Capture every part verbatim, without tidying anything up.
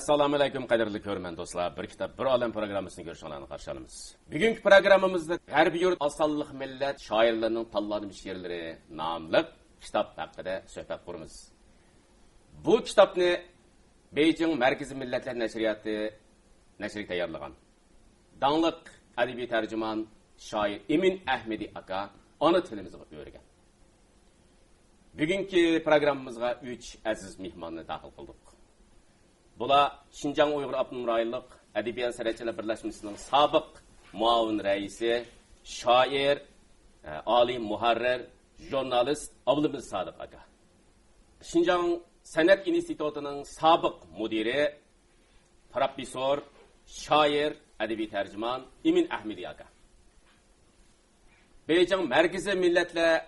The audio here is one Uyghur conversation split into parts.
ئەسسالامۇ ئەلەيكۇم، قەدىرلىك كۆرۈرمەن دوستلار. بىر كىتاب، بىر ئالەم پروگراممىسىنى كۆرۈشۈڭلارنى قارشى ئالىمىز. بۈگۈنكى پروگراممىمىزدا غەربىي يۇرت ئاز سانلىق مىللەت شائىرلىرىنىڭ تاللانما شېئىرلىرى ناملىق كىتاب ھەققىدە سۆھبەت قۇرىمىز. بۇ كىتابنى بېيجىڭ مەركىزىي مىللەتلەر نەشرىياتى نەشرگە تەييارلىغان. داڭلىق ئەدەبىي تەرجىمان، شائىر ئىمىن ئەھمىدى ئاكا ئانا تىلىمىزغا ئۆرىگەن. بۈگۈنكى پروگراممىمىزغا ئۈچ ئەزىز مېھماننى داخىل قىلدۇق. بۇلار شىنجاڭ ئۇيغۇر ئاپتونوم رايونلۇق ئەدەبىيات سەنئەتچىلەر بىرلەشمىسىنىڭ سابىق مۇئاۋىن رەئىسى، شائىر، ئالىي مۇھەررىر، ژۇرنالىست ئابلىمىت سادىق ئاكا. شىنجاڭ سەنئەت ئىنستىتۇتىنىڭ سابىق مۇدىرى، پروفېسسور، شائىر، ئەدەبىي تەرجىمان ئىمىن ئەھمىدى ئاكا. بېيجىڭ مەركىزىي مىللەتلەر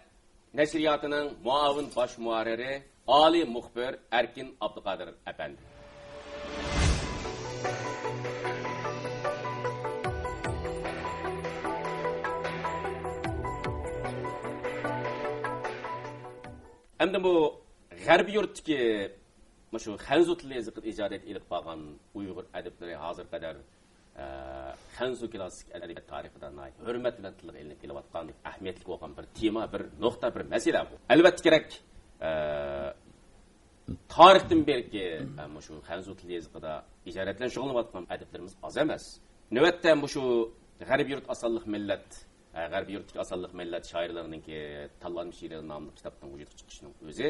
نەشرىياتىنىڭ مۇئاۋىن باش مۇھەررىرى، ئالىي مۇخبىر ئەركىن ئابدۇقادىر ئەپەندى. ئەمدى بۇ غەربىي يۇرتتىكى مۇشۇ خەنزۇ تىلى يېزىقىدا ئىجادىيەت ئېلىپ بارغان ئۇيغۇر ئەدىبلىرى ھازىرغا قەدەر، ئە، خەنزۇ كلاسسىك ئەدەبىيات تارىخىدا ناھايىتى ھۆرمەت بىلەن تىلغا ئېلىنىپ كېلىۋاتقان ئەھمىيەتلىك بولغان بىر تېما، بىر نۇقتا، بىر مەسىلە بۇ. ئەلۋەتتە كېرەك، ئە، تارىختىن بېرىكى، ئە، مۇشۇ خەنزۇ تىلى يېزىقىدا ئىجادىيەت بىلەن شۇغۇللىنىۋاتقان ئەدىبلىرىمىز ئاز ئەمەس. نۆۋەتتە مۇشۇ غەربىي يۇرت ئاز سانلىق مىللەت، ئە، غەربىي يۇرتتىكى ئاز سانلىق مىللەت شائىرلىرىنىڭكى تاللانما شېئىرى ناملىق كىتابنىڭ ۋۇجۇدقا چىقىشىنىڭ ئۆزى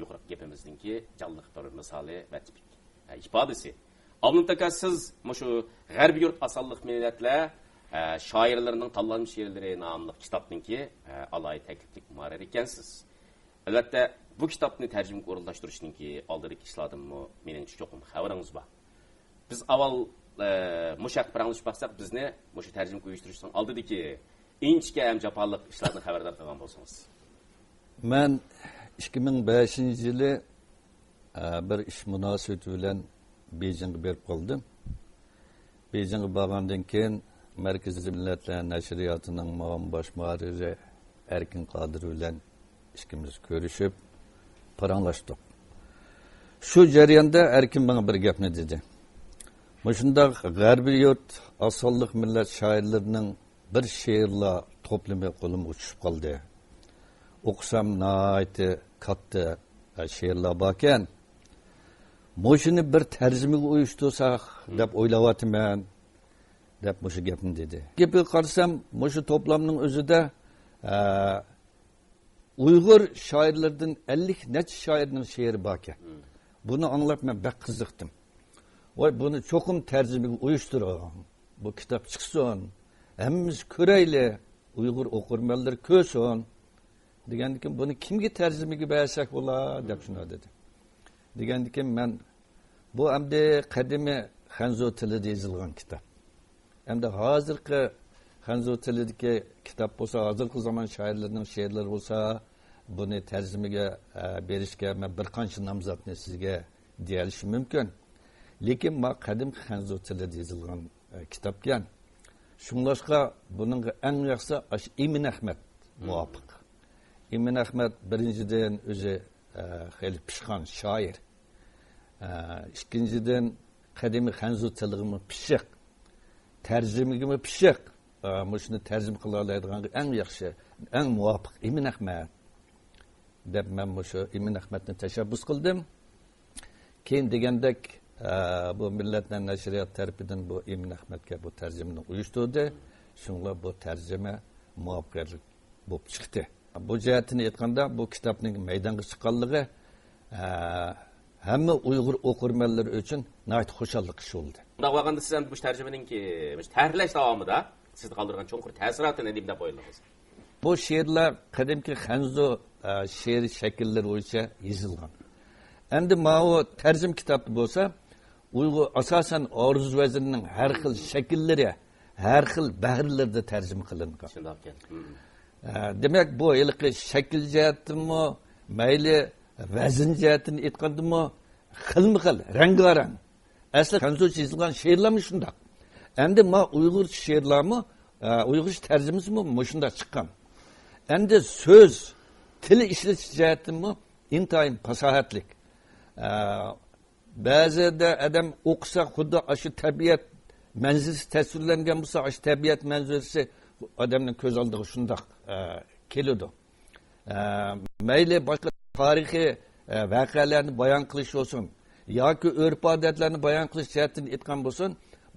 يۇقىرىقى گېپىمىزنىڭكى جانلىق بىر مىسالى ۋە تىپىك، ئە، ئىپادىسى. ئابلىمىت ئاكا، سىز مۇشۇ غەربىي يۇرت ئاز سانلىق مىللەتلەر، ئە، شائىرلىرىنىڭ تاللانما شېئىرلىرى ناملىق كىتابنىڭكى، ئە، ئالاھىدە تەكلىپلىك مۇھەررىرى ئىكەنسىز. ئەلۋەتتە، بۇ كىتابنى تەرجىمىگە ئورۇنلاشتۇرۇشنىڭكى ئالدىدىكى ئىشلاردىنمۇ مېنىڭچە چوقۇم خەۋىرىڭىز بار. بىز ئاۋۋال، ئە، مۇشۇ ھەقتە پاراڭلىشىپ باقساق، بىزنى مۇشۇ تەرجىمىگە ئۇيۇشتۇرۇشنىڭ ئالدىدىكى ئىنچىكە ھەم جاپالىق ئىشلاردىن خەۋەردار قىلغان بولسىڭىز. مەن ئىككى مىڭ بەشىنچى يىلى، ئە، بىر ئىش مۇناسىۋىتى بىلەن بېيجىڭغا بېرىپ قالدىم. بېيجىڭغا بارغاندىن كېيىن، مەركىزىي مىللەتلەر نەشرىياتىنىڭ مۇئاۋىن باش مۇھەررىرى ئەركىن قادىر بىلەن ئىككىمىز كۆرۈشۈپ، پاراڭلاشتۇق. شۇ جەرياندا ئەركىن ماڭا بىر گەپنى دېدى. مۇشۇنداق غەربىي يۇرت ئاز سانلىق مىللەت شائىرلىرىنىڭ بىر شېئىرلار توپلىمى قولۇمغا چۈشۈپ قالدى. ئوقۇسام ناھايىتى كاتتا شېئىرلار باركەن. مۇشۇنى بىر تەرجىمىگە ئۇيۇشتۇرساق دەپ ئويلاۋاتىمەن، دەپ مۇشۇ گەپنى دېدى. گېپىگە قارىسام، مۇشۇ توپلامنىڭ ئۆزىدە، ئە، ئۇيغۇر شائىرلىرىدىن ئەللىك نەچچە شائىرنىڭ شېئىرى باركەن. بۇنى ئاڭلاپ مەن بەك قىزىقتىم. ۋاي، بۇنى چوقۇم تەرجىمىگە ئۇيۇشتۇرۇڭ. بۇ كىتاب چىقسۇن. ھەممىمىز كۆرەيلى. ئۇيغۇر ئوقۇرمەنلىرى كۆرسۇن. دېگەندىكىن، بۇنى كىمگە تەرجىمىگە بەرسەك بولا، دەپ شۇنداق دېدى. دېگەندىكىن، مەن بۇ ئەمدى قەدىمىي خەنزۇ تىلىدا يېزىلغان كىتاب. ئەمدى ھازىرقى خەنزۇ تىلىدىكى كىتاب بولسا، ھازىرقى زامان شائىرلىرىنىڭ شېئىرلىرى بولسا، بۇنى تەرجىمىگە، ئە، بېرىشكە مەن بىر قانچە نامزاتنى سىزگە دېيەلىشىم مۇمكىن. لېكىن ما قەدىمكى خەنزۇ تىلىدا يېزىلغان، ئە، كىتابكەن. شۇڭلاشقا بۇنىڭغا ئەڭ ياخشىسى ئاشۇ ئىمىن ئەخمەت مۇۋاپىق. ئىمىن ئەخمەت بىرىنچىدىن ئۆزى، ئە، خېلى پىشقان شائىر. ئە، ئىككىنچىدىن، قەدىمىي خەنزۇ تىلىغىمۇ پىششىق، تەرجىمىگىمۇ پىششىق. ئە، مۇشۇنى تەرجىمە قىلالايدىغانغا ئەڭ ياخشى، ئەڭ مۇۋاپىق ئىمىن ئەخمەت، دەپ مەن مۇشۇ ئىمىن ئەخمەتنى تەشەببۇس قىلدىم. كېيىن دېگەندەك، ئە، بۇ مىللەتلەر نەشرىيات تەرىپىدىن بۇ ئىمىن ئەخمەتكە بۇ تەرجىمىنى ئۇيۇشتۇردى. شۇڭلا بۇ تەرجىمە مۇۋەپپەقىيەتلىك بولۇپ چىقتى. بۇ جەھەتتىن ئېيتقاندا، بۇ كىتابنىڭ مەيدانغا چىققانلىقى، ئە، ھەممە ئۇيغۇر ئوقۇرمەنلىرى ئۈچۈن ناھايىتى خۇشاللىق ئىش بولدى. شۇنداق بولغاندا، سىز ئەمدى بۇ تەرجىمىنىڭكى تەھرىرلەش داۋامىدا سىزدە قالدۇرغان چوڭقۇر تەسىراتى نېمە دەپ ئويلىدىڭىز؟ بۇ شېئىرلار قەدىمكى خەنزۇ، ئە، شېئىر شەكىللىرى بويىچە يېزىلغان. ئەمدى ماۋۇ تەرجىمە كىتابتا بولسا، ئۇيغۇر، ئاساسەن، ئارۇز ۋەزىننىڭ ھەر خىل شەكىللىرى، ھەر خىل بەھىرلىرىدە تەرجىمە قىلىنغان. شۇنداق ئىكەن. ھە، دېمەك، بۇ ھېلىقى شەكىل جەھەتتىنمۇ، مەيلى ۋەزىن جەھەتتىن ئېيتقاندىمۇ، خىلمۇ خىل، رەڭگارەڭ. ئەسلى خەنزۇچە يېزىلغان شېئىرلارمۇ شۇنداق. ئەمدى ما ئۇيغۇرچە شېئىرلارمۇ، ئە، ئۇيغۇرچە تەرجىمىسىمۇ مۇشۇنداق چىققان. ئەمدى سۆز، تىل ئىشلىتىش جەھەتتىنمۇ ئىنتايىن پاساھەتلىك. ئە، بەزىدە ئادەم ئوقۇسا، خۇددى ئاشۇ تەبىئەت مەنزىرىسى تەسۋىرلەنگەن بولسا، ئاشۇ تەبىئەت مەنزىرىسى ئادەمنىڭ كۆز ئالدىغا شۇنداق، ئە، كېلىدۇ. ئە، مەيلى باشقا تارىخىي، ئە، ۋەقەلەرنى بايان قىلىش بولسۇن ياكى ئۆرپ-ئادەتلەرنى بايان قىلىش جەھەتتىن ئېيتقان بولسۇن،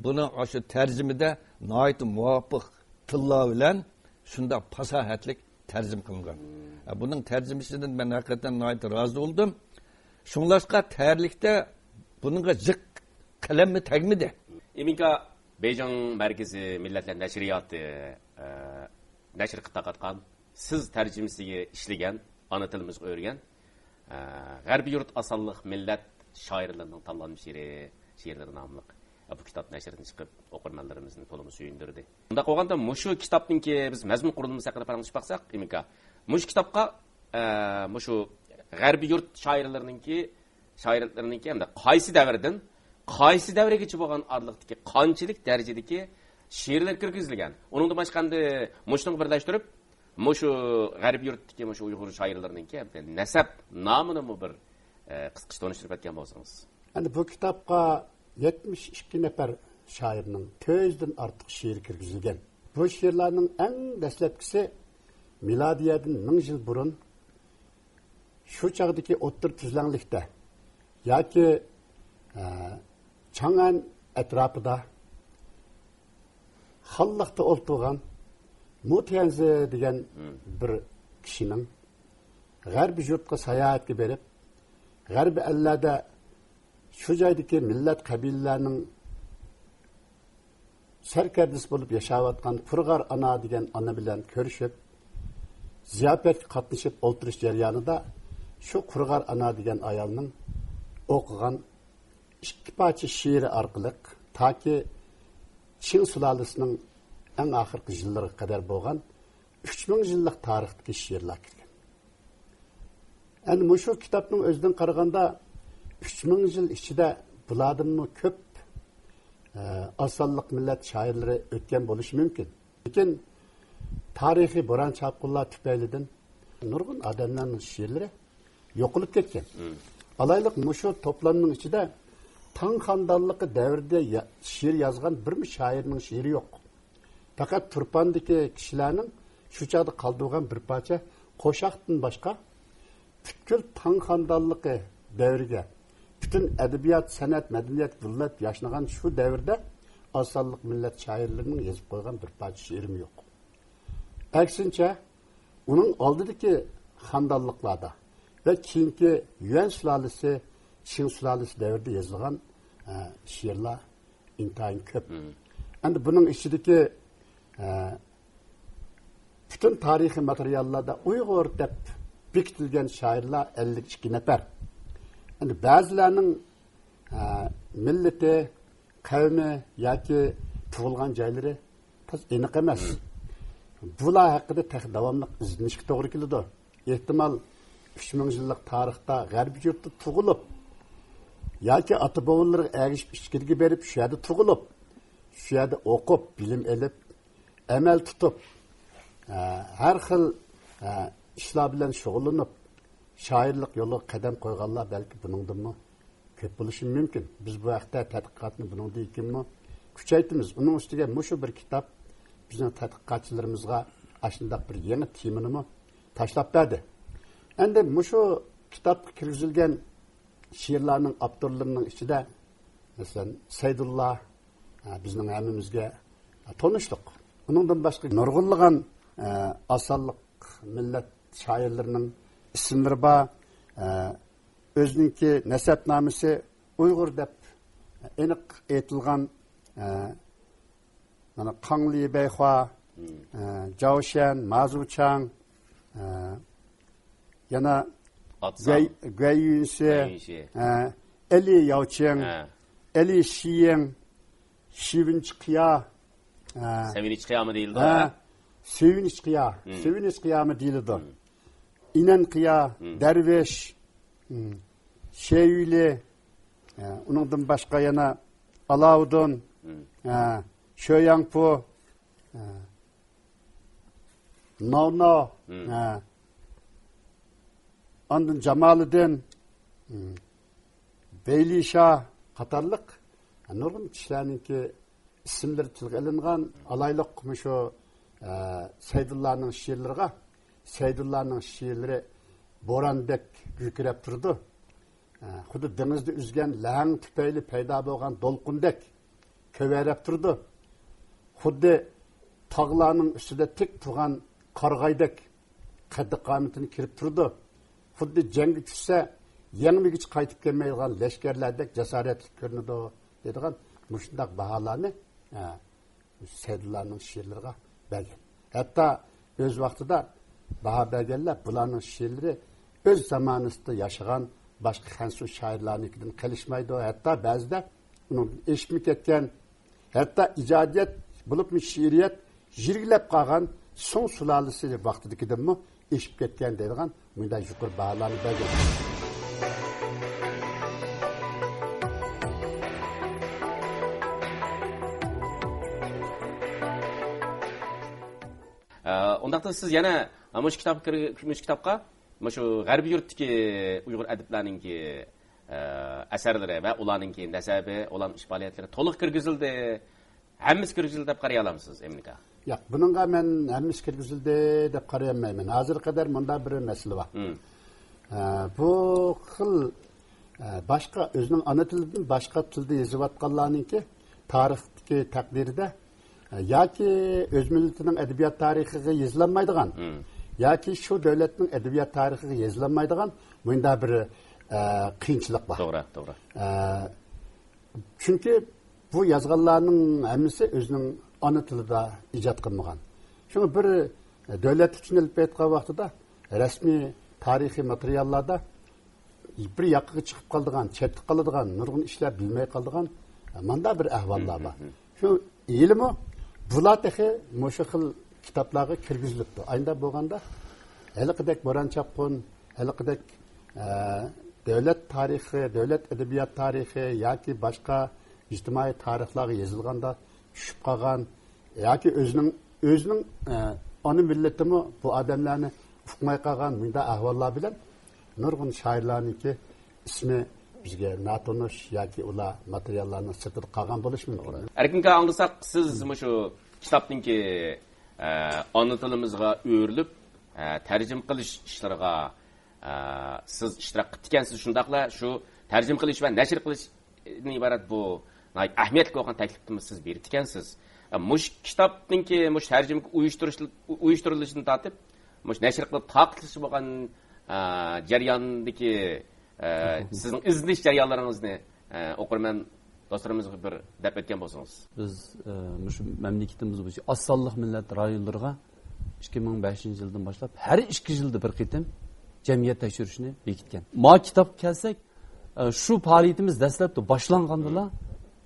بۇنى ئاشۇ تەرجىمىدە ناھايىتى مۇۋاپىق تىللار بىلەن شۇنداق پاساھەتلىك تەرجىمە قىلىنغان. ئە، بۇنىڭ تەرجىمىسىدىن مەن ھەقىقەتەن ناھايىتى رازى بولدۇم. شۇڭلاشقا تەرلىكتە بۇنىڭغا جىق قەلەممۇ تەگمىدى. ئىمىنكا بېيجىڭ مەركىزىي مىللەتلەر نەشرىياتى، ئە، نەشر قىلىپ تارقاتقان سىز تەرجىمىسىگە ئىشلىگەن، ئانا تىلىمىزغا ئۆرگەن، ئە، غەربىي يۇرت ئاسانلىق مىللەت شائىرلىرىنىڭ تاللانما شېئىرى، شېئىرلىرى ناملىق، ئە، بۇ كىتاب نەشردىن چىقىپ، ئوقۇرمەنلىرىمىزنى تولىمۇ سۆيۈندۈردى. ئۇنداق بولغاندا، مۇشۇ كىتابنىڭكى بىز مەزمۇن قۇرۇلمىسى ھەققىدە پاراڭلىشىپ باقساق، ئىمىكا، مۇشۇ كىتابقا، ئە، مۇشۇ غەربىي يۇرت شائىرلىرىنىڭكى، شائىرلىرىنىڭكى ھەمدە قايسى دەۋردىن قايسى دەۋرگىچە بولغان ئارىلىقتىكى قانچىلىك دەرىجىدىكى شېئىرلار كىرگۈزۈلگەن؟ ئۇنىڭدىن باشقا ئەمدى مۇشۇنىڭغا بىرلەشتۈرۈپ، مۇشۇ غەربىي يۇرتتىكى مۇشۇ ئۇيغۇر شائىرلىرىنىڭكى ھەمدە نەسەب نامىنىمۇ بىر، ئە، قىسقىچە تونۇشتۇرۇپ ئۆتكەن بولسىڭىز. ئەمدى بۇ كىتابقا يەتمىش ئىككى نەپەر شائىرنىڭ تۆت يۈزدىن ئارتۇق شېئىرى كىرگۈزۈلگەن. بۇ شېئىرلارنىڭ ئەڭ دەسلەپكىسى مىلادىيەدىن مىڭ يىل بۇرۇن شۇ چاغدىكى ئوتتۇرا تۈزلەڭلىكتە ياكى، ئە، چاڭئەن ئەتراپىدا خانلىقتا ئولتۇرغان مۇ تيەنزى دېگەن بىر كىشىنىڭ غەربىي يۇرتقا ساياھەتكە بېرىپ، غەربىي ئەللەردە شۇ جايدىكى مىللەت قەبىلىلەرنىڭ سەركەردىسى بولۇپ ياشاۋاتقان قۇرغار ئانا دېگەن ئانا بىلەن كۆرۈشۈپ، زىياپەتكە قاتنىشىپ ئولتۇرۇش جەريانىدا شۇ قۇرغار ئانا دېگەن ئايالنىڭ ئوقۇغان ئىككى پارچە شېئىرى ئارقىلىق تاكى چىڭ سۇلالىسىنىڭ ئەڭ ئاخىرقى يىللىرىغا قەدەر بولغان ئۈچ مىڭ يىللىق تارىختىكى شېئىرلار كىرگەن. ئەنە مۇشۇ كىتابنىڭ ئۆزىدىن قارىغاندا، ئۈچ مىڭ يىل ئىچىدە بۇلاردىنمۇ كۆپ، ئە، ئاز سانلىق مىللەت شائىرلىرى ئۆتكەن بولۇشى مۇمكىن. لېكىن تارىخىي بوران-چاپقۇنلار تۈپەيلىدىن نۇرغۇن ئادەملەرنىڭ شېئىرلىرى يوقىلىپ كەتكەن. ئالايلۇق، مۇشۇ توپلامنىڭ ئىچىدە تاڭ خاندانلىقى دەۋرىدە يا-، شېئىر يازغان بىرمۇ شائىرنىڭ شېئىرى يوق. پەقەت تۇرپاندىكى كىشىلەرنىڭ شۇ چاغدا قالدۇرغان بىر پارچە قوشاقتىن باشقا، پۈتكۈل تاڭ خاندانلىقى دەۋرىگە، پۈتۈن ئەدەبىيات، سەنئەت، مەدەنىيەت گۈللەپ ياشنىغان شۇ دەۋردە ئاز سانلىق مىللەت شائىرلىرىنىڭ يېزىپ قويغان بىر پارچە شېئىرىمۇ يوق. ئەكسىنچە، ئۇنىڭ ئالدىدىكى خاندانلىقلاردا ۋە كېيىنكى يۈەن سۇلالىسى، چىڭ سۇلالىسى دەۋرىدە يېزىلغان، ئە، شېئىرلار ئىنتايىن كۆپ. ئەمدى بۇنىڭ ئىچىدىكى، ئە، پۈتۈن تارىخىي ماتېرىياللاردا ئۇيغۇر دەپ بېكىتىلگەن شائىرلار ئەللىك ئىككى نەپەر. ئەمدى بەزىلەرنىڭ، ئە، مىللىتى، قەۋمى ياكى تۇغۇلغان جايلىرى تازا ئېنىق ئەمەس. بۇلار ھەققىدە تېخى داۋاملىق ئىزدىنىشكە توغرا كېلىدۇ. ئېھتىمال، ئۈچ مىڭ يىللىق تارىختا غەربىي يۇرتتا تۇغۇلۇپ ياكى ئاتا-بوۋىلىرىغا ئەگىشىپ ئىچكىرىگە بېرىپ، شۇ يەردە تۇغۇلۇپ، شۇ يەردە ئوقۇپ، بىلىم ئېلىپ، ئەمەل تۇتۇپ، ئە، ھەر خىل، ئە، ئىشلار بىلەن شۇغۇللىنىپ، شائىرلىق يولىغا قەدەم قويغانلار بەلكى بۇنىڭدىنمۇ كۆپ بولۇشى مۇمكىن. بىز بۇ ھەقتە تەتقىقاتنى بۇنىڭدىن كېيىنمۇ كۈچەيتىمىز. ئۇنىڭ ئۈستىگە مۇشۇ بىر كىتاب بىزنىڭ تەتقىقاتچىلىرىمىزغا ئاشۇنداق بىر يېڭى تېمىنىمۇ تاشلاپ بەردى. ئەمدى مۇشۇ كىتابقا كىرگۈزۈلگەن شېئىرلارنىڭ ئاپتورلىرىنىڭ ئىچىدە، مەسىلەن، سەيدۇللا، ئە، بىزنىڭ ھەممىمىزگە تونۇشلۇق. ئۇنىڭدىن باشقا نۇرغۇنلىغان، ئە، ئاز سانلىق مىللەت شائىرلىرىنىڭ ئىسىملىرى بار. ئە، ئۆزىنىڭكى نەسەبنامىسى ئۇيغۇر دەپ ئېنىق ئېيتىلغان، ئە، مانا، قاڭلى بەيخۇا، ئە، جاۋشەن، مازۇچاڭ، ئە، يەنە ئاتساڭ. گۇەي-، گۇەي يۈنسى، گۇەي يۈنسى. ئە، ئەلى ياۋچىڭ، ئە. ئەلى شىيىڭ، شىۋىنچ قىيا، ئە، سەۋىنچ قىيامى دېيىلىدۇ، ئە، ئە؟ سېۋىنچ قىيا، سېۋىنچ قىيامى دېيىلىدۇ. ئىنەن قىيا، دەرۋىش، شېيۈلى، ئە، ئۇنىڭدىن باشقا يەنە ئالاۋۇدۇن، ئە، شۆياڭپۇ، ئە، ناۋناۋ، ئە، ئاندىن جامالىدىن، ئە، ۋەيلى شاھ قاتارلىق نۇرغۇن كىشىلەرنىڭكى ئىسىملىرى تىلغا ئېلىنغان. ئالايلۇق مۇشۇ، ئە، سەيدۇللانىڭ شېئىرلىرىغا، سەيدۇللانىڭ شېئىرلىرى بوراندەك گۈركىرەپ تۇرىدۇ. ئە، خۇددى دېڭىزدا ئۈزگەن لەڭ تۈپەيلى پەيدا بولغان دولقۇندەك كۆۋەرەپ تۇرىدۇ. خۇددى تاغلارنىڭ ئۈستىدە تىك تۇرغان قارىغايدەك قەددى قامىتىنى كىرىپ تۇرىدۇ. خۇددى جەڭگە چۈشسە، يەڭمىگۈچە قايتىپ كەلمەيدىغان لەشكەرلەردەك جاسارەتلىك كۆرۈنىدۇ، دەيدىغان مۇشۇنداق باھالارنى، ئە، سەيدۇللانىڭ شېئىرلىرىغا بەرگەن. ھەتتا ئۆز ۋاقتىدا باھا بەرگەنلەر، بۇلارنىڭ شېئىرلىرى ئۆز زامانىسىدا ياشىغان باشقا خەنزۇ شائىرلارنىڭكىدىن قېلىشمايدۇ، ھەتتا بەزىدە ئۇنىڭدىن ئېشىپمۇ كەتكەن، ھەتتا ئىجادىيەت بولۇپمۇ شېئىرىيەت يىرگىلەپ قالغان سۇڭ سۇلالىسى ۋاقتىدىكىدىنمۇ ئېشىپ كەتكەن دەيدىغان مۇنداق يۇقىرى باھالارنى بەرگەن. ئە، ئۇنداقتا سىز يەنە مۇشۇ كىتاب، مۇشۇ كىتابقا مۇشۇ غەربىي يۇرتتىكى ئۇيغۇر ئەدىبلەرنىڭكى، ئە، ئەسەرلىرى ۋە ئۇلارنىڭكى نەسەبى، ئۇلارنىڭ ئىش پائالىيەتلىرى تولۇق كىرگۈزۈلدى. ھەممىسى كىرگۈزۈلدى دەپ قارايالامسىز، ئەمىنكا؟ ياق، بۇنىڭغا مەن ھەممىسى كىرگۈزۈلدى دەپ قارىيالمايمەن. ھازىرغا قەدەر مۇنداق بىر مەسىلە بار. مم. ئە، بۇ خىل، ئە، باشقا، ئۆزىنىڭ ئانا تىلىدىن باشقا تىلدا يېزىۋاتقانلارنىڭكى تارىختىكى تەقدىرىدە، ئە، ياكى ئۆز مىللىتىنىڭ ئەدەبىيات تارىخىغا يېزىلالمايدىغان، مم، ياكى شۇ دۆلەتنىڭ ئەدەبىيات تارىخىغا يېزىلالمايدىغان مۇنداق بىر، ئە، قىيىنچىلىق بار. توغرا، توغرا. ئە، چۈنكى بۇ يازغانلارنىڭ ھەممىسى ئۆزىنىڭ ئانا تىلىدا ئىجاد قىلمىغان. شۇڭا بىر دۆلەتلىك ئىشنى ئېلىپ بېرىۋاتقان ۋاقتىدا رەسمىي تارىخىي ماتېرىياللاردا بىر ياقىغا چىقىپ قالىدىغان، چەتتە قالىدىغان، نۇرغۇن ئىشلار بىلمەي قالىدىغان، مانداق بىر ئەھۋاللار بار. شۇ ھېلىمۇ بۇلار تېخى مۇشۇ خىل كىتابلارغا كىرگۈزۈلۈپتۇ. ئاينداق بولغاندا، ھېلىقىدەك بوران چاپقۇن، ھېلىقىدەك، ئە، دۆلەت تارىخى، دۆلەت ئەدەبىيات تارىخى ياكى باشقا ئىجتىمائىي تارىخلارغا يېزىلغاندا چۈشۈپ قالغان ياكى ئۆزىنىڭ، ئۆزىنىڭ، ئە، ئانا مىللىتىمۇ بۇ ئادەملەرنى ئۇقماي قالغان مۇنداق ئەھۋاللار بىلەن نۇرغۇن شائىرلارنىڭكى ئىسمى بىزگە ناتونۇش ياكى ئۇلار ماتېرىياللارنىڭ سىرتىدا قالغان بولۇشى مۇمكىن. ئەركىنكا، ئاڭلىساق، سىز مۇشۇ كىتابنىڭكى، ئە، ئانا تىلىمىزغا ئۆرۈلۈپ، ئە، تەرجىمە قىلىش ئىشلىرىغا، ئە، سىز ئىشتىراك قىپتىكەنسىز، شۇنداقلا شۇ تەرجىمە قىلىش ۋە نەشر قىلىشتىن ئىبارەت بۇ ناھايىتى ئەھمىيەتلىك بولغان تەكلىپنىمۇ سىز بېرىپتىكەنسىز. ئە، مۇشۇ كىتابنىڭكى مۇشۇ تەرجىمە ئۇيۇشتۇرۇش-، ئۇيۇشتۇرۇلۇشىدىن تارتىپ، مۇشۇ نەشر قىلىپ تارقىتىلىشى بولغان، ئە، جەرياندىكى، ئە، سىزنىڭ ئىزدىنىش جەريانلىرىڭىزنى، ئە، ئوقۇرمەن دوستلىرىمىزغا بىر دەپ ئۆتكەن بولسىڭىز. بىز، ئە، مۇشۇ مەملىكىتىمىز بويىچە ئاز سانلىق مىللەت رايونلىرىغا ئىككى مىڭ بەشىنچى يىلدىن باشلاپ ھەر ئىككى يىلدا بىر قېتىم جەمئىيەت تەكشۈرۈشنى بېكىتكەن. ما كىتابقا كەلسەك، ئە، شۇ پائالىيىتىمىز دەسلەپتە باشلانغاندىلا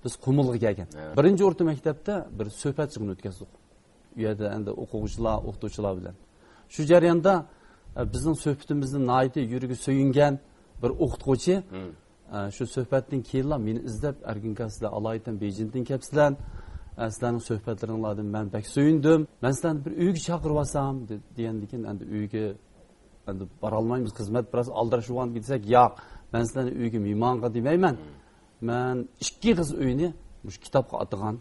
بىز قۇمۇلغا كەلگەن. بىرىنچى ئوتتۇرا مەكتەپتە بىر سۆھبەت يىغىنى ئۆتكۈزدۇق. ئۇ يەردە ئەمدى ئوقۇغۇچىلار، ئوقۇتقۇچىلار بىلەن. شۇ جەرياندا، ئە، بىزنىڭ سۆھبىتىمىزدىن ناھايىتى يۈرىكى سۆيۈنگەن بىر ئوقۇتقۇچى، ئە، شۇ سۆھبەتتىن كېيىنلا مېنى ئىزدەپ، «ئەركىنكا، سىلەر ئالايىتەن بېيجىڭدىن كەپسىلەر، ئە، سىلەرنىڭ سۆھبەتلىرىڭلاردىن مەن بەك سۆيۈندۈم. مەن سىلەرنى بىر ئۆيگە چاقىرىۋالسام؟» دە-، دېگەندىن كېيىن، ئەمدى ئۆيگە، ئەمدى بارالمايمىز، خىزمەت بىراز ئالدىراش بولغاندىن كېيىن دېسەك، «ياق، مەن سىلەرنى ئۆيگە مېھمانغا دېمەيمەن.» مەن ئىككى قىز ئۆينى مۇشۇ كىتابقا ئاتىغان.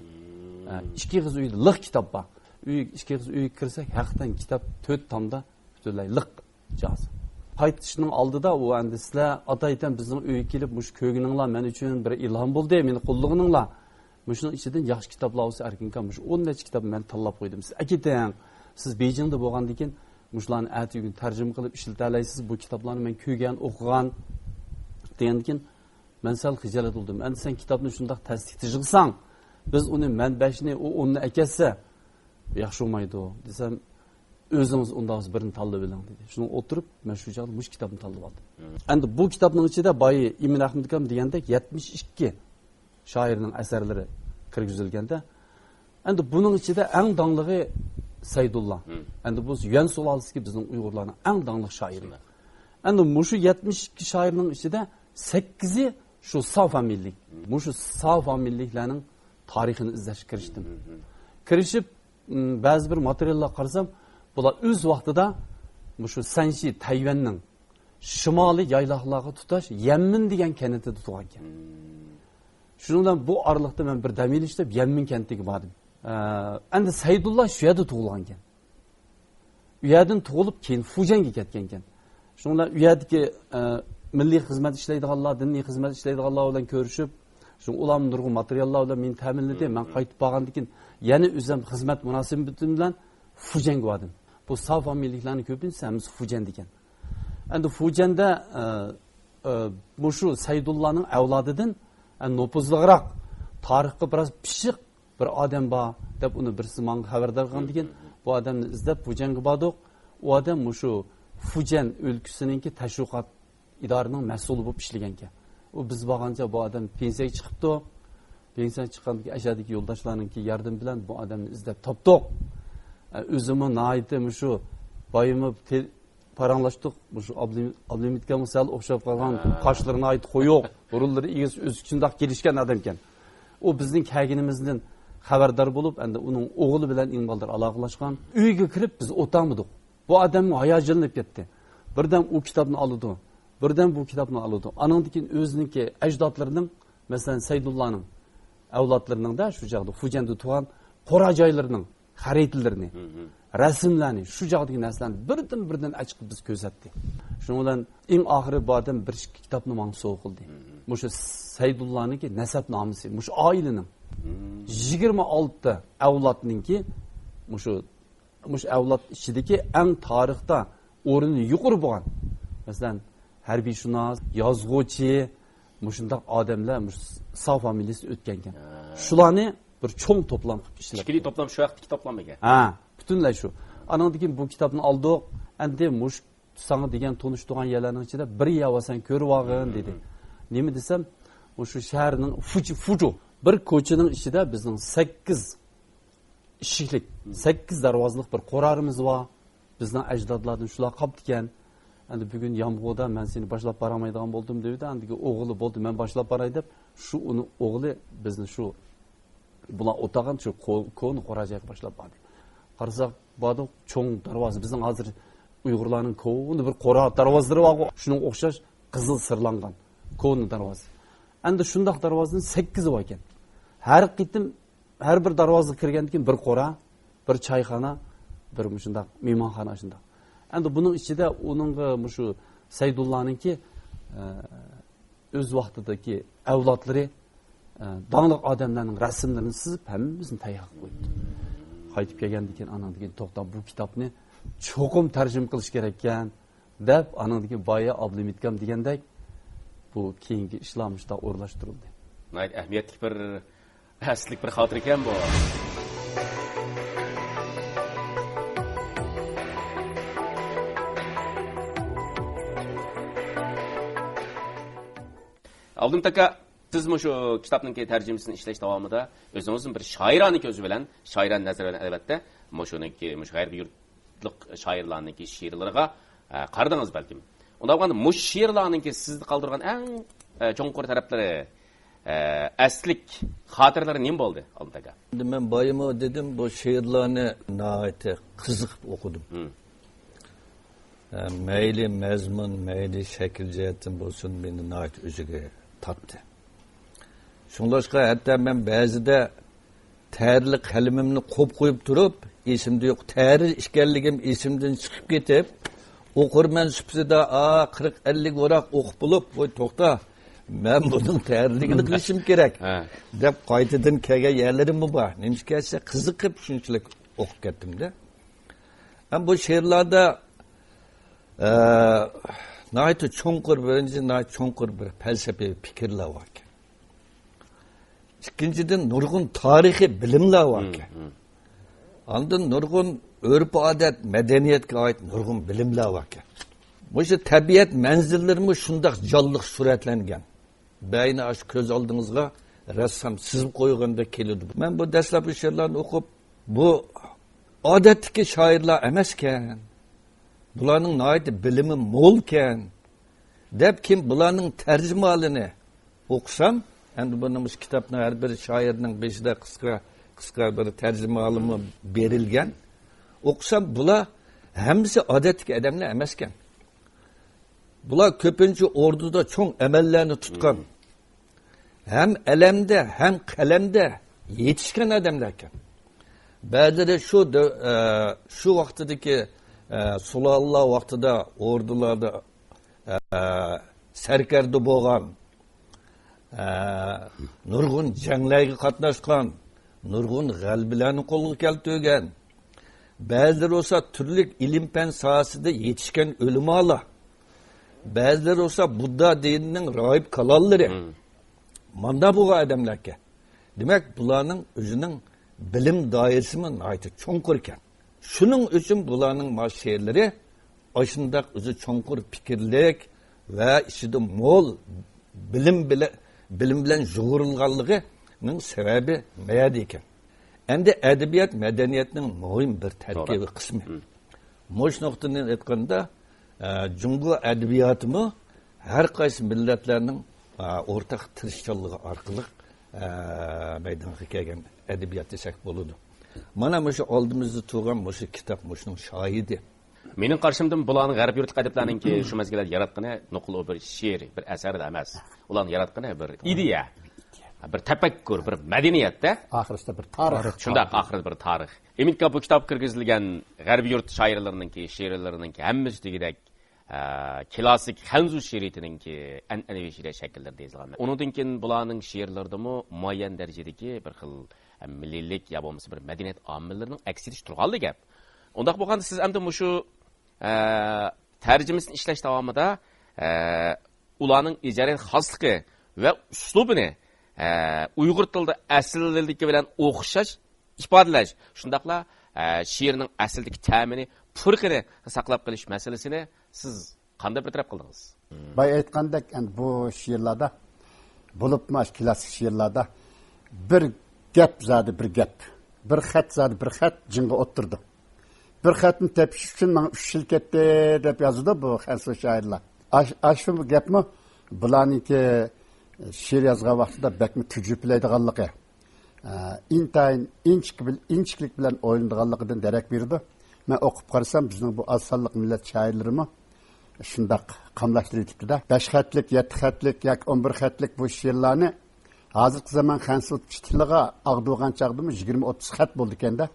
ئە، ئىككى قىز ئۆيدە لىق كىتاب بار. ئۆي، ئىككى قىز ئۆيگە كىرسەك، ھەقىقەتەن كىتاب تۆت تامدا پۈتۈنلەي لىق جاھازى. قايتىشنىڭ ئالدىدا ئۇ ئەمدى، «سىلەر ئاتايتەن بىزنىڭ ئۆيگە كېلىپ مۇشۇ كۆرگىنىڭلار مەن ئۈچۈن بىر ئىلھام بولدى، مېنى قوللىغىنىڭلار. مۇشۇنىڭ ئىچىدىن ياخشى كىتابلار بولسا، ئەركىنكا، مۇشۇ ئون نەچچە كىتابنى مەن تاللاپ قويدۇم. سىز ئەكېتىڭ. سىز بېيجىڭدا بولغاندىن كېيىن مۇشۇلارنى ئەتىگۈن تەرجىمە قىلىپ ئىشلىتەلەيسىز. بۇ كىتابلارنى مەن كۆرگەن، ئوقۇغان.» دېگەندىن كېيىن، مەن سەل خىجالەت بولدۇم. «ئەمدى سەن كىتابنى شۇنداق تەستە تىزغىساڭ، بىز ئۇنى مەنبەشنى، ئۇ ئۇنى ئەكەتسە ياخشى بولمايدۇ» دېسەم، «ئۆزىڭىز ئۇنداق بولسا بىرنى تاللىۋېلىڭ» دېدى. شۇنىڭغا ئولتۇرۇپ، مەن شۇ چاغدا مۇشۇ كىتابنى تاللىۋالدىم. ئەمدى بۇ كىتابنىڭ ئىچىدە بايا ئىمىن ئەخمىدىكام دېگەندەك يەتمىش ئىككى شائىرنىڭ ئەسەرلىرى كىرگۈزۈلگەندە، ئەمدى بۇنىڭ ئىچىدە ئەڭ داڭلىقى سەيدۇللا. ئەمدى بۇ يۈەن سۇلالىسىدىكى بىزنىڭ ئۇيغۇرلارنىڭ ئەڭ داڭلىق شائىرى. ئەمدى مۇشۇ يەتمىش ئىككى شائىرنىڭ ئىچىدە سەككىزى شۇ ساۋ فامىلىلىك. مۇشۇ ساۋ فامىلىلىكلەرنىڭ تارىخىنى ئىزدەشكە كىرىشتىم. كىرىشىپ، م، بەزى بىر ماتېرىياللارغا قارىسام، بۇلار ئۆز ۋاقتىدا مۇشۇ سەنشى تەيۋەننىڭ شىمالىي يايلاقلارغا تۇتاش يەنمىن دېگەن كەنتىدە تۇغانكەن. شۇنىڭ بىلەن بۇ ئارىلىقتا مەن بىر دەم ئېلىش دەپ يەنمىن كەنتىگە باردىم. ئە، ئەمدى سەيدۇللا شۇ يەردە تۇغۇلغانكەن. ئۇ يەردىن تۇغۇلۇپ، كېيىن فۇجيەنگە كەتكەنكەن. شۇنىڭ بىلەن ئۇ يەردىكى، ئە، مىللىي خىزمەت ئىشلەيدىغانلار، دىنىي خىزمەت ئىشلەيدىغانلار بىلەن كۆرۈشۈپ، شۇ ئۇلارمۇ نۇرغۇن ماتېرىياللار بىلەن مېنى تەمىنلىدى. مەن قايتىپ بارغاندىن كېيىن يەنە ئۆزۈم خىزمەت مۇناسىۋىتىم بىلەن فۇجيەنگە باردىم. بۇ ساۋ فامىلىلىكلەرنىڭ كۆپىنچىسى ھەممىسى فۇجيەن دېگەن. ئەمدى فۇجيەندە، ئە، ئە، مۇشۇ سەيدۇللانىڭ ئەۋلادىدىن، ئە، نوپۇزلۇقراق، تارىخقا بىراز پىششىق بىر ئادەم بار دەپ ئۇنى بىرسى ماڭا خەۋەردار قىلغاندىكىن، بۇ ئادەمنى ئىزدەپ فۇجيەنگە باردۇق. ئۇ ئادەم مۇشۇ فۇجيەن ئۆلكىسىنىڭكى تەشۋىقات ئىدارىنىڭ مەسئۇلى بولۇپ ئىشلىگەنكەن. ئۇ بىز بارغانچە بۇ ئادەم پېنسىيەگە چىقىپتۇ. پېنسىيەگە چىققاندىكىن ئەشەدىكى يولداشلارنىڭكى ياردىمى بىلەن بۇ ئادەمنى ئىزدەپ تاپتۇق. ئە، ئۆزىمۇ ناھايىتى مۇشۇ بايىمۇ تېل-، پاراڭلاشتۇق. مۇشۇ ئابلىم-، ئابلىمىتكەمگە سەل ئوخشاپ قالغان، قاشلىرى ناھايىتى قويۇق، بۇرۇنلىرى ئېگىز، ئۆزى شۇنداق كېلىشكەن ئادەمكەن. ئۇ بىزنىڭ كەلگىنىمىزدىن خەۋەردار بولۇپ، ئەمدى ئۇنىڭ ئوغلى بىلەن ئىڭ بالدۇر ئالاقىلەشكەن. ئۆيگە كىرىپ بىز ئولتۇرمىدۇق. بۇ ئادەم ھاياجانلىنىپ كەتتى. بىردەم ئۇ كىتابنى ئالىدۇ، بىردەم بۇ كىتابنى ئالىدۇ. ئانىڭدىن كېيىن ئۆزىنىڭكى ئەجدادلىرىنىڭ، مەسىلەن، سەيدۇللانىڭ ئەۋلادلىرىنىڭ-دە شۇ چاغدا فۇجيەندە تۇرغان قورا جايلىرىنىڭ خەرىتىلىرىنى، رەسىملەرنى، شۇ چاغدىكى نەرسىلەرنى بىردىن-بىردىن ئەچىقىپ بىز كۆرسەتتى. شۇنىڭ بىلەن ئەڭ ئاخىرى بۇ ئادەم بىر ئىككى كىتابنى ماڭا سوۋغا قىلدى. مۇشۇ سەيدۇللانىڭكى نەسەب نامىسى، مۇشۇ ئائىلىنىڭ يىگىرمە ئالتە ئەۋلادنىڭكى مۇشۇ مۇشۇ ئەۋلاد ئىچىدىكى ئەڭ تارىختا ئورنى يۇقىرى بولغان، مەسىلەن، ھەربىيشۇناس، يازغۇچى، مۇشۇنداق ئادەملەر مۇشۇ ساۋ فامىلىيىسى ئۆتكەنكەن. ھە. شۇلارنى بىر چوڭ توپلام قىلىپ ئىشلەپ. ئىچكىرى توپلام شۇ ۋاقىتتىكى توپلام ئىكەن. ھە، پۈتۈنلەي شۇ. ئانىڭدىن كېيىن بۇ كىتابنى ئالدۇق. ئەمدى مۇشۇ ساڭا دېگەن تونۇش تۇغان يەرلەرنىڭ ئىچىدە بىر يەر بار، سەن كۆرۈۋالغىن، دېدى. نېمە دېسەم، مۇشۇ شەھەرنىڭ فۇجى، فۇجۇ، بىر كوچىنىڭ ئىچىدە بىزنىڭ سەككىز ئىشىكلىك، سەككىز دەرۋازىلىق بىر قورالىمىز بار. بىزنىڭ ئەجدادلاردىن شۇلار قاپتىكەن. ئەمدى بۈگۈن يامغۇردا مەن سېنى باشلاپ بارالمايدىغان بولدۇم دېدى. ئاندىكىن ئوغلى بولدى، مەن باشلاپ باراي دەپ، شۇ ئۇنى ئوغلى بىزنى شۇ بۇلار ئولتۇرغان شۇ قو-، كونا قورا جايغا باشلاپ باردى. قارىساق، باردۇق، چوڭ دەرۋازا، بىزنىڭ ھازىر ئۇيغۇرلارنىڭ كونا بىر قورا دەرۋازىلىرى بارغۇ، شۇنىڭغا ئوخشاش قىزىل سىرلانغان كونا دەرۋازا. ئەمدى شۇنداق دەرۋازىنىڭ سەككىزى بار ئىكەن. ھەر قېتىم ھەر بىر دەرۋازىغا كىرگەندىن كېيىن بىر قورا، بىر چايخانا، بىر مۇشۇنداق مېھمانخانا شۇنداق. ئەمدى بۇنىڭ ئىچىدە ئۇنىڭغا مۇشۇ سەيدۇللانىڭكى، ئە، ئۆز ۋاقتىدىكى ئەۋلادلىرى، ئە، داڭلىق ئادەملەرنىڭ رەسىملىرىنى سىزىپ، ھەممىسىنى تەييار قىلىپ قويۇپتۇ. قايتىپ كەلگەندىن كېيىن ئانىڭدىن كېيىن، توختا، بۇ كىتابنى چوقۇم تەرجىمە قىلىش كېرەككەن، دەپ، ئانىڭدىن كېيىن بايا ئابلىمىتكام دېگەندەك، بۇ كېيىنكى ئىشلار مۇشۇنداق ئورۇنلاشتۇرۇلدى. ناھايىتى ئەھمىيەتلىك بىر، ئەسلىك بىر خاتىرە ئىكەن بۇ. ئابلىمىت ئاكا، سىز مۇشۇ كىتابنىڭكى تەرجىمىسىنى ئىشلەش داۋامىدا ئۆزىڭىزمۇ بىر شائىرانە كۆزى بىلەن، شائىرانە نەزەر بىلەن، ئەلۋەتتە، مۇشۇنىڭكى، مۇشۇ غەيرىي يۇرتلۇق شائىرلارنىڭكى شېئىرلىرىغا، ئە، قارىدىڭىز بەلكىم. ئۇنداق بولغاندا مۇشۇ شېئىرلارنىڭكى سىزدە قالدۇرغان ئەڭ، ئە، چوڭقۇر تەرەپلىرى، ئە، ئەسلىك خاتىرىلىرى نېمە بولدى، ئابلىمىت ئاكا؟ ئەمدى مەن بايىمۇ دېدىم، بۇ شېئىرلارنى ناھايىتى قىزىقىپ ئوقۇدۇم. ھە، مەيلى مەزمۇن، مەيلى شەكىل جەھەتتىن بولسۇن، مېنى ناھايىتى ئۆزىگە تارتتى. شۇڭلاشقا ھەتتا مەن بەزىدە تەھرىرلىك قەلىمىمنى قويۇپ قويۇپ تۇرۇپ، ئېسىمدە يوق، تەھرىر ئىكەنلىكىم ئېسىمدىن چىقىپ كېتىپ، ئوقۇرمەن سۈپىتىدە، ئا، قىرىق ئەللىك ۋاراق ئوقۇپ بولۇپ، ۋاي توختا، مەن بۇنىڭ تەھرىرلىكىنى قىلىشىم كېرەك، ھە، دەپ قايتىدىن كەلگەن يەرلىرىممۇ بار. نېمىشقا دېسە، قىزىقىپ شۇنچىلىك ئوقۇپ كەتتىم-دە. ھەم بۇ شېئىرلاردا، ئە، ناھايىتى چوڭقۇر، بىرىنچى، ناھايىتى چوڭقۇر بىر پەلسەپىۋى پىكىرلەر باركەن. ئىككىنچىدىن، نۇرغۇن تارىخىي بىلىملەر باركەن. ئاندىن نۇرغۇن ئۆرپ-ئادەت، مەدەنىيەتكە ئائىت نۇرغۇن بىلىملەر باركەن. مۇشۇ تەبىئەت مەنزىرىلىرىمۇ شۇنداق جانلىق سۈرەتلەنگەن. بەينى ئاشۇ كۆز ئالدىڭىزغا رەسسام سىزىپ قويغاندەك كېلىدۇ. مەن بۇ دەسلەپكى شېئىرلارنى ئوقۇپ، بۇ ئادەتتىكى شائىرلار ئەمەسكەن. بۇلارنىڭ ناھايىتى بىلىمى مولكەن، دەپ كېيىن بۇلارنىڭ تەرجىمىھالىنى ئوقۇسام، ئەمدى بۇنىڭ مۇشۇ كىتابنىڭ ھەر بىر شائىرنىڭ بېشىدا قىسقا، قىسقا بىر تەرجىمىھالىمۇ بېرىلگەن. ئوقۇسام، بۇلار ھەممىسى ئادەتتىكى ئادەملەر ئەمەسكەن. بۇلار كۆپىنچە ئوردىدا چوڭ ئەمەللەرنى تۇتقان، ھەم ئەلەمدە، ھەم قەلەمدە يېتىشكەن ئادەملەركەن. بەزىلىرى شۇ دەۋ-، ئە، شۇ ۋاقتىدىكى، ئە، سۇلالىلار ۋاقتىدا ئوردىلاردا، ئە، سەركەردە بولغان، ئە، نۇرغۇن جەڭلەرگە قاتناشقان، نۇرغۇن غەلىبىلەرنى قولغا كەلتۈرگەن. بەزىلىرى بولسا تۈرلۈك ئىلىم-پەن ساھەسىدە يېتىشكەن ئۆلىمالار. بەزىلىرى بولسا بۇددا دىنىنىڭ راھىب كالانلىرى. مم. ماندا بولغان ئادەملەركەن. دېمەك، بۇلارنىڭ ئۆزىنىڭ بىلىم دائىرىسىمۇ ناھايىتى چوڭقۇر ئىكەن. شۇنىڭ ئۈچۈن بۇلارنىڭ ما شېئىرلىرى ئاشۇنداق ئۆزى چوڭقۇر پىكىرلىك ۋە ئىچىدە مول بىلىم بىلە-، بىلىم بىلەن يۇغۇرۇلغانلىقىنىڭ سەۋەبى مەيەدە ئىكەن. ئەمدى ئەدەبىيات مەدەنىيەتنىڭ مۇھىم بىر تەركىبىي توغرا. قىسمى. مم. مۇشۇ نۇقتىدىن ئېيتقاندا، ئە، جۇڭگو ئەدەبىياتىمۇ ھەر قايسى مىللەتلەرنىڭ، ئە، ئورتاق تىرىشچانلىقى ئارقىلىق، ئە، مەيدانغا كەلگەن ئەدەبىيات دېسەك بولىدۇ. مانا مۇشۇ ئالدىمىزدا تۇرغان مۇشۇ كىتاب مۇشۇنىڭ شاھىدى. مېنىڭ قارىشىمدىن بۇلارنىڭ غەربىي يۇرتلۇق ئەدىبلەرنىڭكى شۇ مەزگىلدە ياراتقىنى نوقۇل ئۇ بىر شېئىر، بىر ئەسەر ئەمەس. ئۇلارنىڭ ياراتقىنى بىر ئىدىيە، بىر تەپەككۇر، بىر مەدەنىيەتتە. ئاخىرسىدا بىر تارىخ. شۇنداق، ئاخىرىدا بىر تارىخ. ئۈمىدكا بۇ كىتابقا كىرگۈزۈلگەن غەربىي يۇرت شائىرلىرىنىڭكى شېئىرلىرىنىڭكى ھەممىسى دېگۈدەك، ئە، كلاسسىك خەنزۇ شېئىرىيىتىنىڭكى ئەنئەنىۋى شېئىرىيەت شەكىللىرىدە يېزىلغان. ئۇنىڭدىن كېيىن بۇلارنىڭ شېئىرلىرىدىمۇ مۇئەييەن دەرىجىدىكى بىر خىل، ئە، مىللىيلىك يا بولمىسا بىر مەدەنىيەت ئامىللىرىنىڭ ئەكس ئېتىشى تۇرغانلىقى گەپ. ئۇنداق بولغاندا سىز ئەمدى مۇشۇ، ئە، تەرجىمىسىنى ئىشلەش داۋامىدا، ئە، ئۇلارنىڭ ئىجادىيەت خاسلىقى ۋە ئۇسلۇبىنى، ئە، ئۇيغۇر تىلىدا ئەسلىدىكى بىلەن ئوخشاش ئىپادىلەش، شۇنداقلا، ئە، شېئىرنىڭ ئەسلىدىكى تەمىنى، پۇرىقىنى ساقلاپ قېلىش مەسىلىسىنى سىز قانداق بىر تەرەپ قىلدىڭىز؟ بايا ئېيتقاندەك، ئەمدى بۇ شېئىرلاردا، بولۇپمۇ ئاشۇ كلاسسىك شېئىرلاردا بىر گەپ زادى بىر گەپ، بىر خەت زادى بىر خەت جىڭغا ئولتۇرىدۇ. بىر خەتنى تېپىش ئۈچۈن ماڭا ئۈچ يىل كەتتى دەپ يازىدۇ بۇ خەنزۇ شائىرلار. ئاش-، ئاشۇ گەپمۇ بۇلارنىڭكى شېئىر يازغان ۋاقتىدا بەكمۇ تۈجۈپىلەيدىغانلىقى، ئە، ئىنتايىن ئىنچىكە بىل-، ئىنچىكىلىك بىلەن ئويلىنىدىغانلىقىدىن دېرەك بېرىدۇ. مەن ئوقۇپ قارىسام، بىزنىڭ بۇ ئاز سانلىق مىللەت شائىرلىرىمۇ شۇنداق قاملاشتۇرۇۋېتىپتۇ-دە. بەش خەتلىك، يەتتە خەتلىك ياكى ئون بىر خەتلىك بۇ شېئىرلارنى ھازىرقى زامان خەنزۇچە تىلىغا ئاغدۇرغان چاغدىمۇ يىگىرمە ئوتتۇز خەت بولىدىكەن-دە.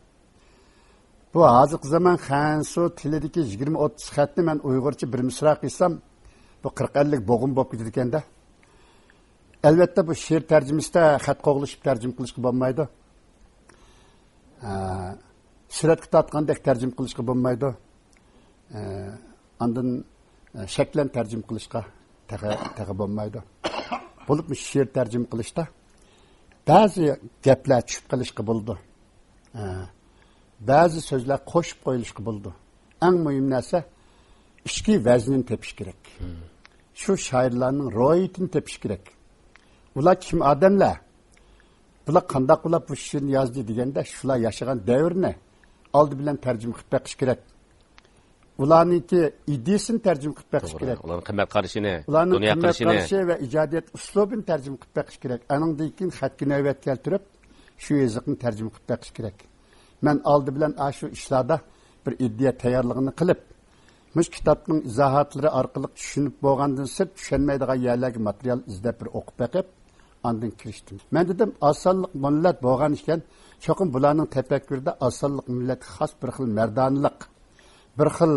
بۇ ھازىرقى زامان خەنزۇ تىلىدىكى يىگىرمە ئوتتۇز خەتنى مەن ئۇيغۇرچە بىر مىسرا قىلسام، بۇ قىرىق ئەللىك بوغۇم بولۇپ كېتىدىكەن-دە. ئەلۋەتتە، بۇ شېئىر تەرجىمىسىدە خەت قوغلىشىپ تەرجىمە قىلىشقا بولمايدۇ. ئە، سۈرەتكە تارتقاندەك تەرجىمە قىلىشقا بولمايدۇ. ئە، ئاندىن، ئە، شەكلەن تەرجىمە قىلىشقا تېخى، تېخى بولمايدۇ. بولۇپمۇ شېئىر تەرجىمە قىلىشتا بەزى گەپلەر چۈشۈپ قېلىشقا بولىدۇ. ئە، بەزى سۆزلەر قوشۇپ قويۇلۇشقا بولىدۇ. ئەڭ مۇھىم نەرسە ئىچكى ۋەزنىنى تېپىش كېرەك. شۇ شائىرلارنىڭ روھىيىتىنى تېپىش كېرەك. ئۇلار كىم ئادەملەر؟ بۇلار قانداق بولۇپ بۇ شېئىرنى يازدى دېگەندە، شۇلار ياشىغان دەۋرنى ئالدى بىلەن تەرجىمە قىلىپ بېقىش كېرەك. ئۇلارنىڭكى ئىدىيىسىنى تەرجىمە قىلىپ بېقىش توغرا. كېرەك. ئۇلارنىڭ قىممەت قارىشىنى، ئۇلارنىڭ دۇنيا قىممەت قارىشىنى. قارىشى ۋە ئىجادىيەت ئۇسلۇبىنى تەرجىمە قىلىپ بېقىش كېرەك. ئانىڭدىن كېيىن خەتكە نۆۋەت كەلتۈرۈپ، شۇ يېزىقنى تەرجىمە قىلىپ بېقىش كېرەك. مەن ئالدى بىلەن ئاشۇ ئىشلاردا بىر ئىدىيە تەييارلىقىنى قىلىپ، مۇشۇ كىتابنىڭ ئىزاھاتلىرى ئارقىلىق چۈشىنىپ بولغاندىن سىرت، چۈشەنمەيدىغان يەرلەرگە ماتېرىيال ئىزدەپ بىر ئوقۇپ بېقىپ، ئاندىن كىرىشتىم. مەن دېدىم، ئاز سانلىق مىللەت بولغان ئىكەن، چوقۇم بۇلارنىڭ تەپەككۇرىدا ئاز سانلىق مىللەتكە خاس بىر خىل مەردانىلىق، بىر خىل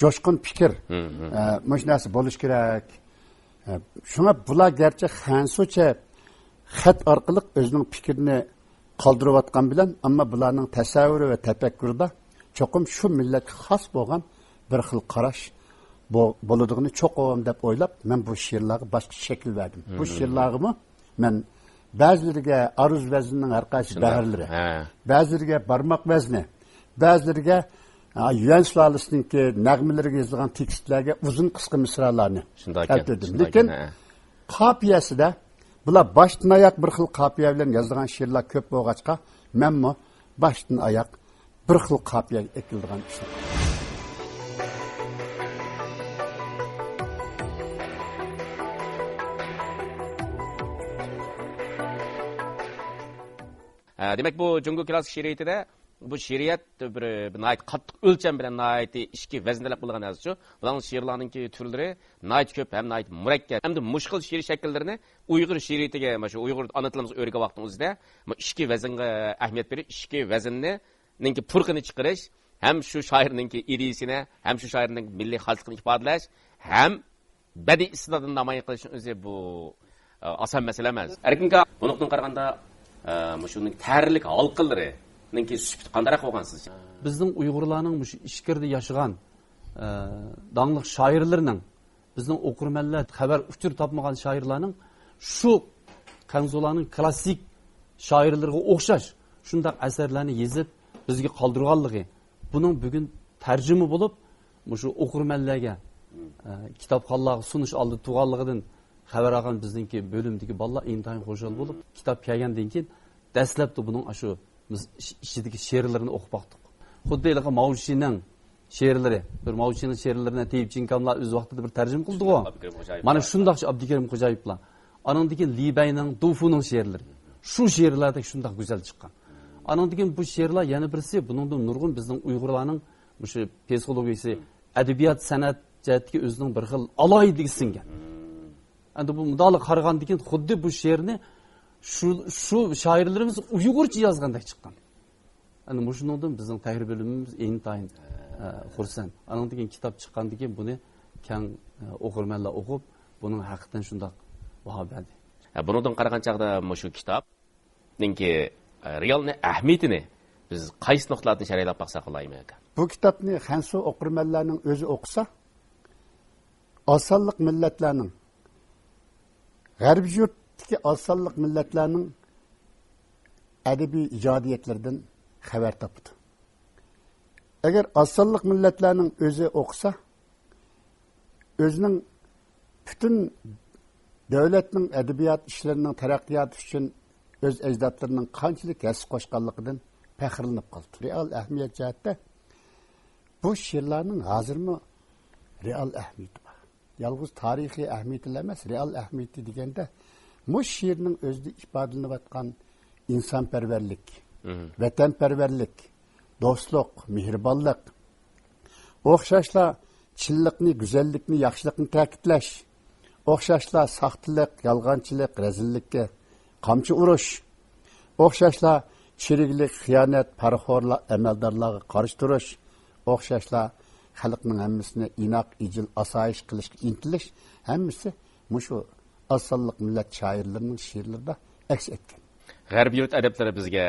جوشقۇن پىكىر، مم، مم. ئە، مۇشۇ نەرسە بولۇشى كېرەك. ئە، شۇڭا بۇلار گەرچە خەنزۇچە خەت ئارقىلىق ئۆزىنىڭ پىكرىنى قالدۇرۇۋاتقان بىلەن، ئەمما بۇلارنىڭ تەسەۋۋۇرى ۋە تەپەككۇرىدا چوقۇم شۇ مىللەتكە خاس بولغان بىر خىل قاراش بو-، بولىدىغىنى چوقۇم دەپ ئويلاپ، مەن بۇ شېئىرلارغا باشقىچە شەكىل بەردىم. بۇ مم. شېئىرلارغىمۇ مەن بەزىلىرىگە ئارۇز ۋەزنىنىڭ ھەر قايسى شۇنداق. بەھىرلىرى، ھە. بەزىلىرىگە بارماق ۋەزنى، بەزىلىرىگە، ھە، يۈەن سۇلالىسىنىڭكى نەغمىلىرىگە يېزىلغان تېكىستلەرگە ئۇزۇن قىسقا مىسرالارنى شۇنداق ئىكەن، كەلتۈردۈم. شۇنداق لېكىن ئىكەن، ھە. قاپىيەسىدە بۇلار باشتىن ئاياق بىر خىل قاپىيە بىلەن يازىدىغان شېئىرلار كۆپ بولغاچقا، مەنمۇ باشتىن ئاياق بىر خىل قاپىيەگە ئېكىلىدىغان ئىشلار. ھە، دېمەك، بۇ جۇڭگو كلاسسىك شېئىرىيىتىدە بۇ شېئىرىيەت بىر، بىر ناھايىتى قاتتىق ئۆلچەم بىلەن ناھايىتى ئىچكى ۋەزىن تەلەپ قىلىدىغان نەرسە شۇ. بۇلارنىڭ شېئىرلارنىڭكى تۈرلىرى ناھايىتى كۆپ ھەم ناھايىتى مۇرەككەپ. ھەمدە مۇشۇ خىل شېئىر شەكىللىرىنى ئۇيغۇر شېئىرىيىتىگە، مانا شۇ ئۇيغۇر ئانا تىلىمىزغا ئۆرگەن ۋاقتىڭ ئۆزىدە، بۇ ئىچكى ۋەزىنگە ئەھمىيەت بېرىش، ئىچكى ۋەزىننى، نىڭكى پۇرىقىنى چىقىرىش، ھەم شۇ شائىرنىڭكى ئىدىيىسىنى، ھەم شۇ شائىرنىڭ مىللىي خاسلىقىنى ئىپادىلەش، ھەم بەدىئىي ئىستېداتىنى نامايان قىلىشنىڭ ئۆزى بۇ، ئە، ئاسان مەسىلە ئەمەس. ئەركىن ئاكا، بۇ نۇقتىدىن قارىغاندا، ئە، مۇشۇنىڭ تەرلىك ھالقىلىرىنىڭكى سۈپىتى قانداقراق بولغان سىزچە؟ بىزنىڭ ئۇيغۇرلارنىڭ مۇشۇ ئىچكىرىدە ياشىغان، ئە، داڭلىق شائىرلىرىنىڭ، بىزنىڭ ئوقۇرمەنلەر خەۋەر ئۇچۇر تاپمىغان شائىرلارنىڭ شۇ خەنزۇلارنىڭ كلاسسىك شائىرلىرىغا ئوخشاش شۇنداق ئەسەرلەرنى يېزىپ بىزگە قالدۇرغانلىقى، بۇنىڭ بۈگۈن تەرجىمە بولۇپ، مۇشۇ ئوقۇرمەنلەرگە، ئە، كىتابخانلارغا سۇنۇش ئالدىدا تۇرغانلىقىدىن خەۋەر ئالغان بىزنىڭكى بۆلۈمدىكى بالىلار ئىنتايىن خۇشال بولۇپ، كىتاب كەلگەندىن كېيىن دەسلەپتە بۇنىڭ ئاشۇ مىس-، ئىچ-، ئىچىدىكى شېئىرلىرىنى ئوقۇپ باقتۇق. خۇددى ھېلىقى ماۋشىنىڭ شېئىرلىرى، بىر ماۋشىنىڭ شېئىرلىرىنى تېيىپ چىڭكاملار ئۆز ۋاقتىدا بىر تەرجىمە قىلدىغۇ. ئابدۇكېرىم خوجايېف. مانا شۇنداقچە ئابدۇكېرىم خوجايېفلار. ئانىڭدىن كېيىن لى بەينىڭ، دۇفۇنىڭ شېئىرلىرى. شۇ شېئىرلەردەك شۇنداق گۈزەل چىققان. ئانىڭدىن كېيىن بۇ شېئىرلار يەنە بىرسى، بۇنىڭدىن نۇرغۇن بىزنىڭ ئۇيغۇرلارنىڭ مۇشۇ پسىخولوگىيىسى، ئەدەبىيات، سەنئەت جەھەتتىكى ئۆزىنىڭ بىر خىل ئالاھىدىلىكى سىڭگەن. ئەمدى بۇ مۇنداقلا قارىغاندىن كېيىن خۇددى بۇ شېئىرنى شۇ، شۇ شائىرلىرىمىز ئۇيغۇرچە يازغاندەك چىققان. ئەنە مۇشۇنىڭدىن بىزنىڭ تەھرىر بۆلۈمىمىز ئىنتايىن، ئە، خۇرسەن. ئانىڭدىن كېيىن كىتاب چىققاندىن كېيىن بۇنى كەڭ، ئە، ئوقۇرمەنلەر ئوقۇپ، بۇنىڭ ھەقىقەتەن شۇنداق باھا بەردى. ھە، بۇنىڭدىن قارىغان چاغدا مۇشۇ كىتابنىڭكى، ئە، رېئال ئەھمىيىتىنى بىز قايسى نۇقتىلاردىن شەرھلەپ باقساق بولامىكەن؟ بۇ كىتابنى خەنسۇ ئوقۇرمەنلەرنىڭ ئۆزى ئوقۇسا، ئاز سانلىق مىللەتلەرنىڭ، غەربىي يۇرتتىكى ئاز سانلىق مىللەتلەرنىڭ ئەدەبىي ئىجادىيەتلىرىدىن خەۋەر تاپىدۇ. ئەگەر ئاز سانلىق مىللەتلەرنىڭ ئۆزى ئوقۇسا، ئۆزىنىڭ پۈتۈن دۆلەتنىڭ ئەدەبىيات ئىشلىرىنىڭ تەرەققىياتى ئۈچۈن ئۆز ئەجدادلىرىنىڭ قانچىلىك ھەسسە قوشقانلىقىدىن پەخىرلىنىپ قالىدۇ. رېئال ئەھمىيەت جەھەتتە بۇ شېئىرلارنىڭ ھازىرمۇ رېئال ئەھمىيىتى بار. يالغۇز تارىخىي ئەھمىيىتىلا ئەمەس، رېئال ئەھمىيىتى دېگەندە، مۇشۇ شېئىرنىڭ ئۆزىدە ئىپادىلىنىۋاتقان ئىنسانپەرۋەرلىك، مم، ۋەتەنپەرۋەرلىك، دوستلۇق، مېھرىبانلىق، ئوخشاشلا چىنلىقنى، گۈزەللىكنى، ياخشىلىقنى تەكىتلەش، ئوخشاشلا ساختىلىق، يالغانچىلىق، رەزىللىككە قامچا ئۇرۇش، ئوخشاشلا چىرىكلىك، خىيانەت، پارىخورلار، ئەمەلدارلارغا قارشى تۇرۇش، ئوخشاشلا خەلقنىڭ ھەممىسىنى ئىناق، ئىجىل، ئاسايىش قىلىشقا ئىنتىلىش، ھەممىسى مۇشۇ ئاز سانلىق مىللەت شائىرلىرىنىڭ شېئىرلىرىدا ئەكس ئەتكەن. غەربىي يۇرت ئەدىبلىرى بىزگە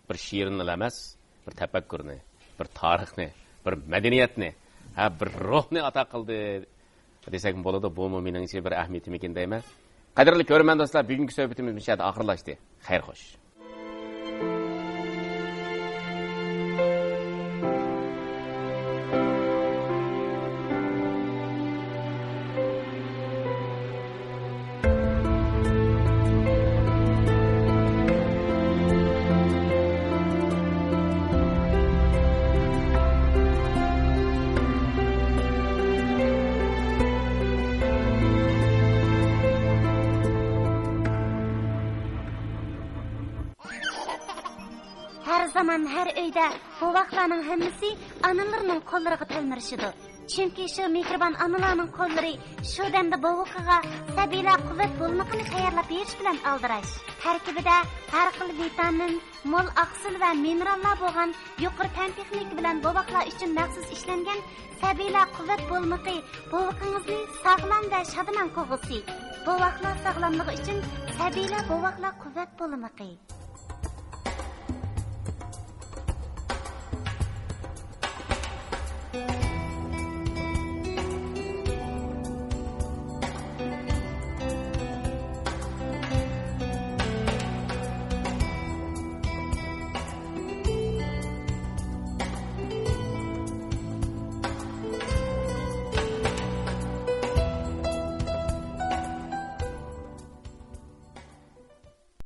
بىر شېئىرنىلا ئەمەس، بىر تەپەككۇرنى، بىر تارىخنى، بىر مەدەنىيەتنى، ھە، بىر روھنى ئاتا قىلدى دېسەكمۇ بولىدۇ. بۇمۇ مېنىڭچە بىر ئەھمىيىتىمىكىن دەيمەن. قەدىرلىك كۆرۈرمەن دوستلار، بۈگۈنكى سۆھبىتىمىز مۇشۇ يەردە ئاخىرلاشتى. خەير خوش. ھەر زامان، ھەر ئۆيدە بوۋاقلارنىڭ ھەممىسى ئانىلىرىنىڭ قوللىرىغا تەلمۈرۈشىدۇ. چۈنكى شۇ مېھرىبان ئانىلارنىڭ قوللىرى شۇ دەمدە بوۋىقىغا سەبىيلەر قۇۋۋەت بولمىقىنى تەييارلاپ بېرىش بىلەن ئالدىراش. تەركىبىدە ھەر خىل ۋىتامىن، مول ئاقسىل ۋە مىنېراللار بولغان يۇقىرى پەن تېخنىكا بىلەن بوۋاقلار ئۈچۈن مەخسۇس ئىشلەنگەن سەبىيلەر قۇۋۋەت بولمىقى بوۋىقىڭىزنى ساغلام ۋە شادىمان قىلغۇسى. بوۋاقلار ساغلاملىقى ئۈچۈن سەبىيلەر بوۋاقلار قۇۋۋەت بولمىقى.